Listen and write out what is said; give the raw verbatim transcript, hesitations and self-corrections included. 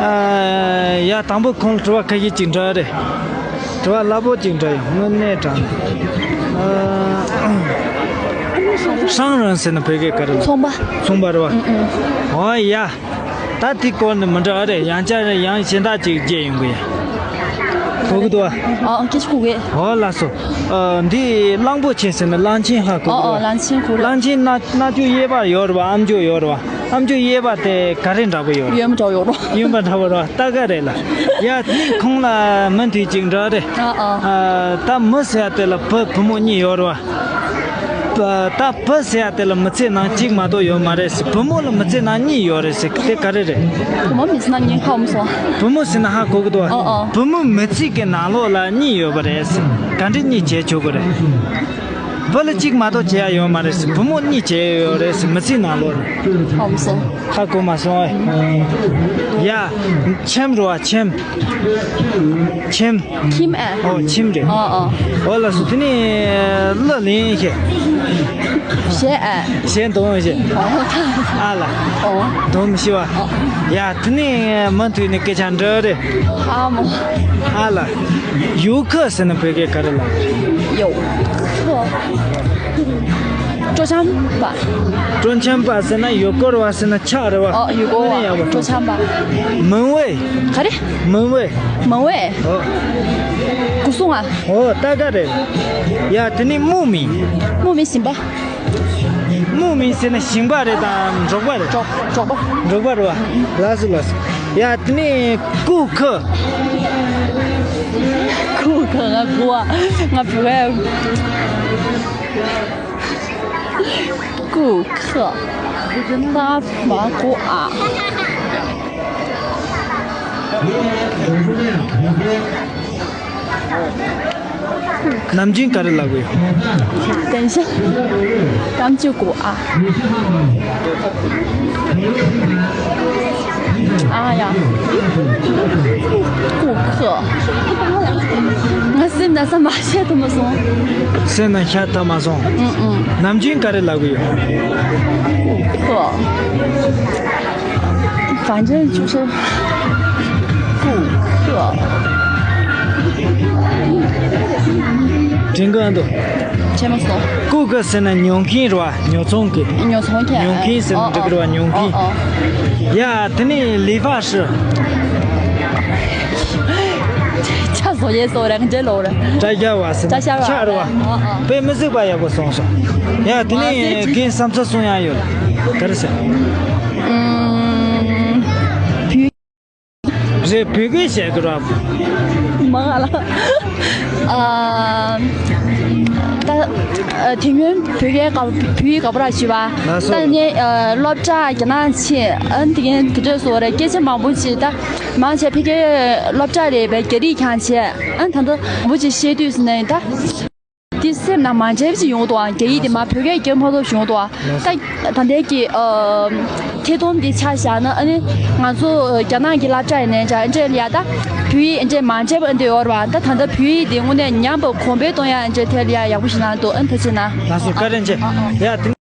ཡ། དང་པོ་ཁོང་ལ་དྲི་བ་ཁ་ཤས་ཅིག་འདྲི་རེད། དྲི་བ་སླ་པོ་ཅིག་འདྲི་ཡོང་། དངོས་གནས་དྲང་། ཧྲང་རང་ཟེར་ན་བོད་སྐད་ག་རེ་ལབ། ཚོང་པ། ཚོང་པ་རེད་བ། ཨུ་ཨུ། འོ་ཡ། ད་དེའི་སྐོར་ནས་མི་འདྲི་ཨ་རེད། ཡང་བསྐྱར་ཡང་གཞན་དག་ཅིག་བརྗེ་ཡོང་གི་ཡ། གོ་གི་འདུག་བ། ཨ་ཨ། སྐད་ཆ་གོ་གི། འོ་ལགས་སོ། ཨ། འདི་གླང་པོ་ཆེ་ཟེར་ན་གླང་ཆེན་ཧ་གོ་གི་འདུག་བ། ཨ་ཨ། གླང་ཆེན་གོ་རེད། གླང་ཆེན་རྣ་རྣ་ཅོག་གཡས་པ་ཡོད་རེད་བ། ཨམ་ཅོག་ཡོད་རེད་བ། ཨམ་ཅོག་གཡས་པ་དེ་ག་རེ་འདྲ་པོ་ཡོད་རེད། གཡོན་པ་འདྲ་པོ་ཡོད་རེད། གཡོན་པ་འདྲ་པོ་རེད་བ། ལྟ་ག་རེད་ལ། ཡ། དེ་ནས་ཁོང་ལ་མུ་མཐུད་ཅིག་འདྲི་རེད། ཨ་ཨ། ཨ། ད་མི་ཟེར་ཡ་དེ་ལ་བུ་བུ་མོ་གཉིས་ཡོད་རེད་བ། ད་བུ་ཟེར་ཡ་དེ་ལ་མི་ཚེའི་ནང་གཅིག་མ་གཏོགས་ཡོད་མ་རེད་ཟེར། བུ་མོ་ལ་མི་ཚེའི་ནང་གཉིས་ཡོད་རེད་ཟེར། དེ་ག་རེ་རེད། བུ་མོ་མི་ཚེའི་ནང་གཉིས་ཧ་གོ་མ་སོང་། བུ་མོ་ཟེར་ན་ཧ་གོ་གི་འདུག་བ། ཨོ་ཨོ། བུ་མོ་མི་ཚེ་གི་ནང་ལོགས་ལ་གཉིས་ཡོད་པ་རེད་ཟེར། ག་འདྲ་གཉིས་བྱས་ཆོག་གི་རེད། བུ་ལ་གཅིག་མ་གཏོགས་བྱེད་ཡ་ཡོད་མ་རེད་ཟེར། བུ་མོ་གཉིས་བྱས་ཡོད་རེད་ཟེར། མི་ཚེའི་ནང་ལོགས་ལ། ཧ་གོ་མ་སོང་། ཧ་གོ་མ་སོང་ཨེ། ཡ། ཁྱིམ་རེད་བ། ཁྱིམ། ཁྱིམ། ཁྱིམ་ཨེ། ཨོ། ཁྱིམ་རེད། ཨོ་ཨོ། ཨོ་ལགས་སོ། དེ་ནས་གླུ་ལེན་ཤེས། ཤེས་ཨེ། ཤེས་འདུག་ཤེས། ཨོ། ཨ་ལ། ཨོ། འདུག་མི་ཤེས་བ། ཨོ། ཡ། དེ་ནས་མུ་མཐུད་ནས་སྐད་ཆ་འདྲི་རེད། ཨ་མོ། ཨ་ལ། ཡོ་ཁི་ཟེར་ན་བོད་སྐད་ག་རེ་ལབ། ཡོ་ཁི། སྤྲོ་འཆམ་པ། སྤྲོ་འཆམ་པ་ཟེར་ན་ཡུལ་སྐོར་བ་ཟེར་ན་ཆགས་རེད་བ། ཨོ། ཡུལ་སྐོར་བ། དངོས་གནས་ཡག་པོ། སྤྲོ་འཆམ་པ། མིང་བའི། ག་རེ། མིང་བའི། མིང་བའི། ཨོ། སྐུ་སྲུང་ཨ། ཨོ། ལྟ་ག་རེད། ཡ། དེ་ནས་དམུ་མིང་། དམུ་མིང་ཞིང་པ། དམུ་མིང་ཟེར་ན་ཞིང་པ་རེད་དམ་འབྲོག་པ་རེད། འབྲོག་འབྲོག་པ། འབྲོག་པ་རེད་བ། ལགས་སོ་ལགས་སོ། ཡ། དེ་ནས་སྐུ་ཁི། སྐུ་ཁི། ང་གོ་ཨ། ང་བོད་སྐུ་ཁི། ང་མ་གོ་ཨ། ནམ་རྒྱུན་ག་རེ་ལབ་ཀྱི་ཡོད། 等一下། སྐམ་ཅུ་གོ་ཨ། ཨ་ཡ། སྐུ་ཁི། ང་སེམས་ན་ས་མ་ཤེས་ཐུབ་མ་སོང་། སེམས་ན་ཤ་ཐབས་མ་སོང་། ཨུང་ཨུང་། ནམ་རྒྱུན་ག་རེ་ལབ་ཀྱི་ཡོད། ཧོ། 反正就是顾客། དྲན་གྱི་འདུག་བྱས་མ་སོང་། 顾客ཟེར་ན་ཉོ་མཁན་རེད་བ། ཉོ་ཚོང་གི། ཉོ་ཚོང་གི། ཉོ་མཁན་ཟེར་ན་འགྲིག་གི་རེད་བ། ཉོ་མཁན། ཨོ་ཨོ། ཡ། དེ་ནས་理发师། ཆ་བཟོ་ཡས་བཟོ་རང་འདྲ་ལོ་ར། 扎线 བ་ཟེར་ན། 扎线 བ། ཆ་རེད་བ། ཨ་ཨ། དཔེ་མི་སྲིད་པ་ཡག་པོ་གསུངས་སོང་། ཡ། དེ་ནས་རྒན་བསམ་ཚུལ་གསུང་ཡ་ཡོད་ལ། ག་རེ་ཟེར། ཨུམ། རེད། བོད་སྐད་བཤད་དགོས་ར། མ་ང་ལ། ཨ། ད། ཨ། དེ་སྔོན་བོད་སྐད་ག་བོད་ཡིག་ག་པར་ཞུ་བ། ལགས་སོ། ད་ངས་ཨ་སློབ་གྲྭ་རྒྱ་ནག་ཕྱིན། ཨ་ནི་དེ་གའི་དུས་ཚོད་སོགས་རེད། སྐད་ཆ་མང་པོ་ཅིག་ད་མང་ཆེ་ཕ་གིའི་སློབ་གྲྭ་རེད་པས། རྒྱ་རིགས་རྐྱང་བྱས། ཨ་ནི་ད་ལྟ་མང་པོ་ཅིག་བཤད་དུས་སུ་ནས་ད། དེ་སེམས་ནང་མ་འདྲེས་ཅིག་ཡོང་འདུག་ཨ། རྒྱ་ཡིག་དེ་མ་བོད་སྐད་རྒྱབ་མ་ཐུབ་བྱུང་འདུག་ཨ། ད་ད་ལྟའི་གི་ཨ་ཐད་གཏོང་འདི་ཆ་བཞག་ན། ཨ་ནི་ང་ཚོ་རྒྱ་ནག་གི་སློབ་གྲྭ་ཡིན་ནའི་འདྲ། ཨ་འདྲ་ལ་ཡ་ད་བོད་ཡིག་ཨ་འདྲ་མ་འདྲེས་པ་ཨ་འདྲ་ཡོད་རེད་བ། ད་ད་ལྟ་བོད་ཡིག་དེ་དངོས་གནས་ཉམས་པ་གོང་འཕེལ་གཏོང་ཡ་ཨ་འདྲ་ཐད་ལ་ཡ་ཡག་པོ་ཞིག་གནང་འདུག་ཨ་ནི་ད་ཅི་ན། ལགས་སོ། བཀའ་དྲིན་ཆེ། ཡ། དེ།